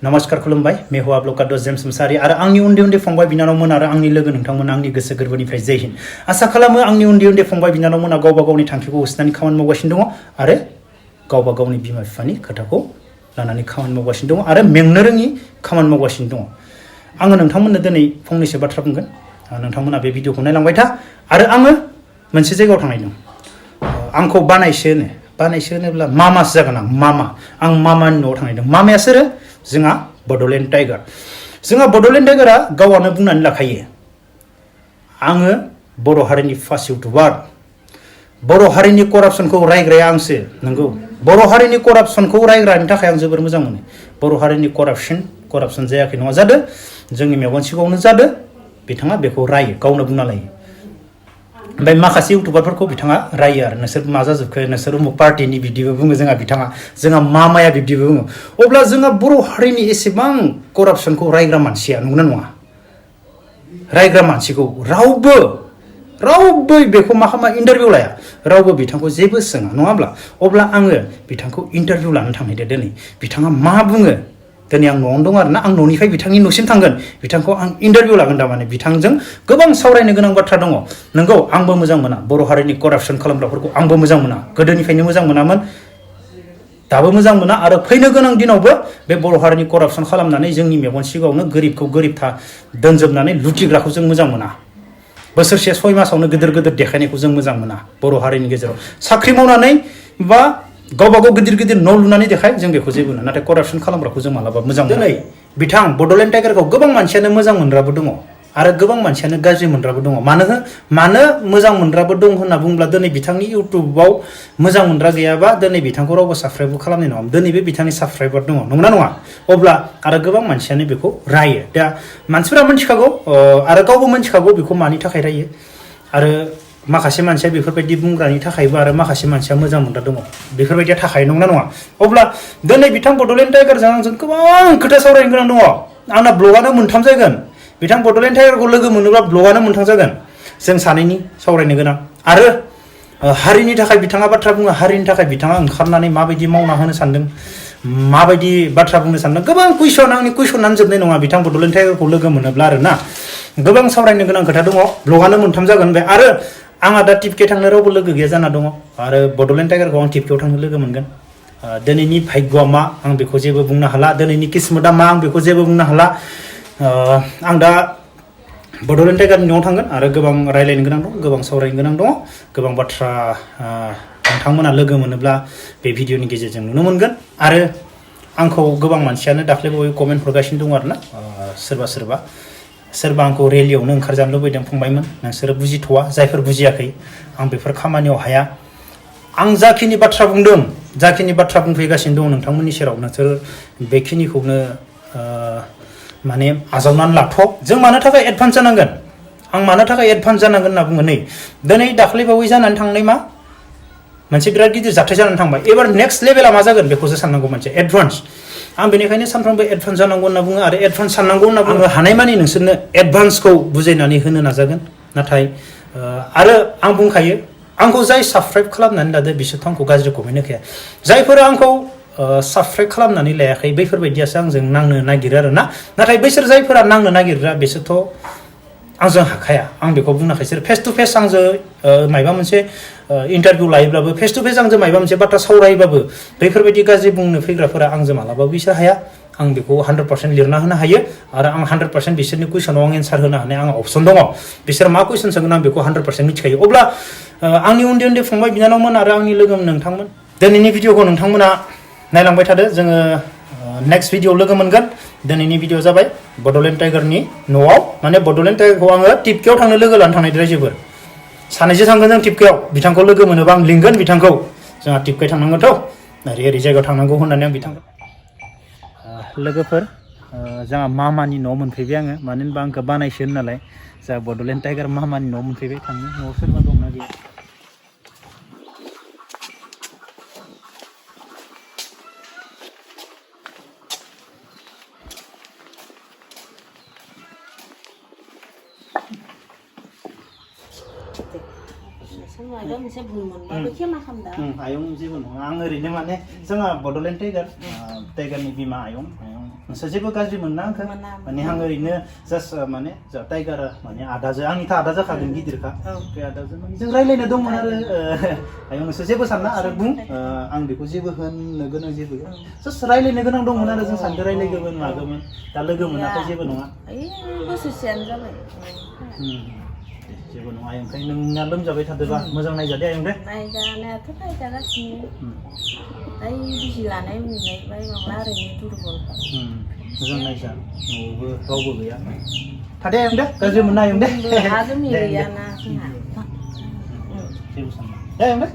नमस्कार खुलुमबाय मेहुआ ब्लकाद जेम्स मुसाहारि आरो आंनि उन्दै उन्दै फंबाय बिनानावमोन आरो आंनि लोगो नोंथांमोन आंनि गोसो गोरबोनिफ्राय जय हिन्द आसा खालामो आंनि उन्दै उन्दै फंबाय बिनानावमोना गावबा गावनि थांखिखौ होसोनानै खामानि मावगासिनो दङ आरो गावबा गावनि बिमा बिफानि खोथाखौ लानानै खामानि मावगासिनो दङ आरो मेंनो रोङि खामानि मावगासिनो दङ आङो नोंथांमोननो दिनै फंनैसो बाथ्रा बुंगोन नोंथांमोना बे भिडिअखौ नायलांबाय था आरो आङो मोनसे जायगायाव थांनाय दं आंखौ बानायसो होनोब्ला मामासो जागोन आं मामानि न'आव थांनाय दं मामाया सोरो जोंहा बड'लेण्ड टाइगारा गावआनो बुंनानै लाखायो आङो बर' हारिनि फार्स्ट इउटुबार बर' हारिनि करापसनखौ रायग्राया आंसो नंगौ बर' हारिनि करापसनखौ रायग्रानि थाखाय आं जोबोर मोजां मोनो बर' हारिनि करापसन जायाखै नङा जादों जोंनि मेगन सिगाङावनो जादों बिथाङा बेखौ रायो गावनो बुंना लायो ओमफ्राय माखासे इउटुबारफोरखौ बिथाङा रायो आरो नोंसोर मा जाजोबखो नोंसोर उमुक पार्टिनि बिब्दिबो बुङो जोंहा मामाया बिब्दिबो बुङो अब्ला जोंहा बर' हारिनि एसेबां करापसनखौ रायग्रा मानसिया नंगौना नङा रायग्रा मानसिखौ रावबो बेखौ मा खालामा इन्टारभिउ लाया रावबो बिथांखौ जेबो सोङा नङा होमब्ला अब्ला आङो बिथांखौ इन्टारभिउ लानो थांनायदो दिनै बिथाङा मा बुङो दिनै आं न'आवनो दं आरोना आं न'निफ्राय बिथांनि न'सिम थांगोन बिथांखौ आं इन्टारभिउ लागोन थारमाने बिथांजों गोबां सावरायनो गोनां बाथ्रा दङ नंगौ आंबो मोजां मोना बर' हारिनि करापसन खालामग्राफोरखौ आंबो मोजां मोना गोदोनिफ्रायनो मोजां मोनामोन दाबो मोजां मोना आरो फैनो गोनां दिनावबो बे बर' हारिनि करापसन खालामनानै जोंनि मेगन सिगाङावनो गोरिबखौ गोरिबथा दोनजोबनानै लुथिग्राखौ जों मोजां मोना बोसोरसे 6 मासावनो गिदिर देखायनायखौ जों मोजां मोना बर' हारिनि गेजेराव साख्रि मावनानै बा गावबा गाव गिदिर न' लुनानै देखाय जों बेखौ जेबो ना नाथाय करापसन खालामग्राखौ जों मालाबा मोजां मोना दिनै बिथां बड'लेण्ड टाइगारखौ गोबां मानसियानो मोजां मोनग्राबो दङ आरो गोबां मानसियानो गाज्रि मोनग्राबो दङ मानो मोजां मोनग्राबो दं होनना बुङोब्ला दिनै बिथांनि इउटुबाव मोजां मोनग्रा गैयाबा दिनै बिथांखौ रावबो साबस्क्राइबबो खालामनाय नङा दिनै बे बिथांनि साबस्क्राइबार दङ नंगौना नङा अब्ला आरो गोबां मानसियानो बेखौ रायो दा मानसिफोरा मिथिखागौ आरो गावबो मिथिखागौ बेखौ मानि थाखाय रायो आरो माखासे मानसिया बेफोरबायदि बुंग्रानि थाखायबो आरो माखासे मानसिया मोजां मोनग्रा दङ बेफोरबायदिया थाखाय नंगौना नङा अब्ला दिनै बिथां बड'लेण्ड टाइगारजों आंजों गोबां खोथा सावरायनो गोनां दङ आंना ब्लगानो 3 जागोन बिथां बड'लेण्ड टाइगारखौ लोगो मोनोब्ला ब्लगानो 3 जागोन जों सानैनि सावरायनो गोनां आरो हारिनि थाखाय बिथाङा बाथ्रा बुङो हारिनि थाखाय बिथाङा ओंखारनानै माबायदि मावना होनो सानदों माबायदि बाथ्रा बुंनो सानदों गोबां आंनि कुइसनानो जोबनाय नङा बिथां बड'लेण्ड टाइगारखौ लोगो मोनोब्ला आरोना गोबां सावरायनो गोनां खोथा दङ ब्लगानो 3 जागोन बे आरो आंहा दा टिपके थांनो रावबो लोगो गैया जाना दङ आरो बड'लेण्ड टाइगारखौ आं टिपकेआव थांनो लोगो मोनगोन दिनैनि भाग्यआ मा आं बेखौ जेबो बुंनो हाला दिनैनि किस्मतआ मा आं बेखौ जेबो बुंनो हाला आं दा बड'लेण्ड टाइगारनि न'आव थांगोन आरो गोबां रायलायनो गोनां दं गोबां सावरायनो गोनां दङ गोबां बाथ्रा नोंथांमोना लोगो मोनोब्ला बे भिडिअनि गेजेरजों नुनो मोनगोन आरो आंखौ गोबां मानसियानो दाख्लैबावै कमेन्ट हरगासिनो दङ आरोना सोरबा आंखौ रेलियावनो ओंखारजानो लुबैदों फंबायमोन नोंसोरो बुजिथ'वा जायफोर बुजियाखै आं बेफोर खामानियाव हाया आं जाखिनि बाथ्रा बुंदों जाखिनि बाथ्रा बुंफैगासिनो दं नोंथांमोननि सेराव नोंसोर बेखिनिखौनो माने आजावनानै लाथ' जों मानो थाखाय एडभान्स जानांगोन आं मानो थाखाय एडभान्स जानांगोन होनना बुङो नै दिनै दाख्लैबावै जानानै थांनाय मा मोनसे बिराद गिदिर जाथाय जानानै थांबाय एबार नेक्स्ट लेभेला मा जागोन बेखौसो साननांगौ मोनसे एडभान्स आं बेनिखायनो सानफ्रोमबो एडभान्स जानांगौ होनना बुङो आरो एडभान्स साननांगौ होनना बुङो हानायमानि नोंसोरनो एडभान्सखौ बुजायनानै होनो नाजागोन नाथाय आरो आं बुंखायो आंखौ जाय साबस्क्राइब खालामनानै लादो बिसोरथ' आंखौ गाज्रि कमेन्ट होखाया जायफोरा आंखौ साबस्क्राइब खालामनानै लायाखै बैफोरबायदियासो आंजों नांनो नागिरो आरोना नाथाय बैसोर जायफोरा नांनो नागिरग्रा बिसोरथ' आंजों हाखाया आं बेखौ बुंनाखै सोर फेस टु फेस आंजों मायबा मोनसे इन्टारभिउ लायोब्लाबो फेस टु फेस आंजों मायबा मोनसे बाथ्रा सावरायोबाबो बैफोरबायदि गाज्रि बुंनो फैग्राफोरा आंजों मालाबाबो बिसोर हाया आं बेखौ 100% लिरना होनो हायो आरो आं 100% बिसोरनि कुइसनाव आं एन्सार होनो हानाय आंहा अपसन दङ बिसोर मा कुइसन सोंगोन आं बेखौ 100% मिथिखायो अब्ला आंनि उन्दै फंबाय बिनानावमोन आरो आंनि लोगोमोन नोंथांमोन दिनैनि भिडिअखौ नोंथांमोना नायलांबाय थादो जोङो नेक्स्ट भिडिअ लोगो मोनगोन दिनैनि भिडिअ जाबाय बड'लेण्ड टाइगारनि न'आव माने बड'लेण्ड टाइगारखौ आङो टिपकेआव थांनो लोगो लानो थांनायद्राय जोबोर सानैसो थांगोन जों टिपकेआव बिथांखौ लोगो मोनोबा आं लिंगोन बिथांखौ जोंहा टिपके थांनांगोनथ' ओरै जायगायाव थांनांगौ होननानै आं बिथांखौ लोगोफोर जोंहा मामानि न'आव मोनफैबाय आङो मानो होनबा आंखौ बानायसो होन नालाय जोंहा बड'लेण्ड टाइगार मामानि न'आव मोनफैबाय थांनो न'आव सोरबा दंना गैया आयं जेबो नङा आं ओरैनो माने जोंहा बड'लेण्ड टाइगारनि बिमा आयं नोंसोर जेबो गाज्रि मोनना आंखो माने आं ओरैनो जास्ट माने जा टाइगारा माने आदाजों आंनिथ' आदा जाखागोन गिदिरखा बे आदाजों माने जों रायलायनो दंमोन आरो आयं नोंसोर जेबो सानना आरो बुं आं बेखौ जेबो होननो गोनां जेबो गैया जास्ट रायलायनो गोनां दंमोन आरो जों सानैजों रायलायगौमोन मागौमोन दा लोगो मोनाखै जेबो नङा बोसोरसेयानो जाबाय जेबो नङा ओंखायनो नोंना लोमजाबाय थादोबा मोजां नायजादे आयं दे नायजानायाथ' नायजागासिनो ओइ बिजि लानाय उन्दुनाय बायबांला ओरैनो दुरबल मोजां नायजा न'आवबो रावबो गैया थादे आयं दे गाज्रि मोनना आयं दे हा जोंनि गैयाना जोंहा जेबो सानना दे आयं दे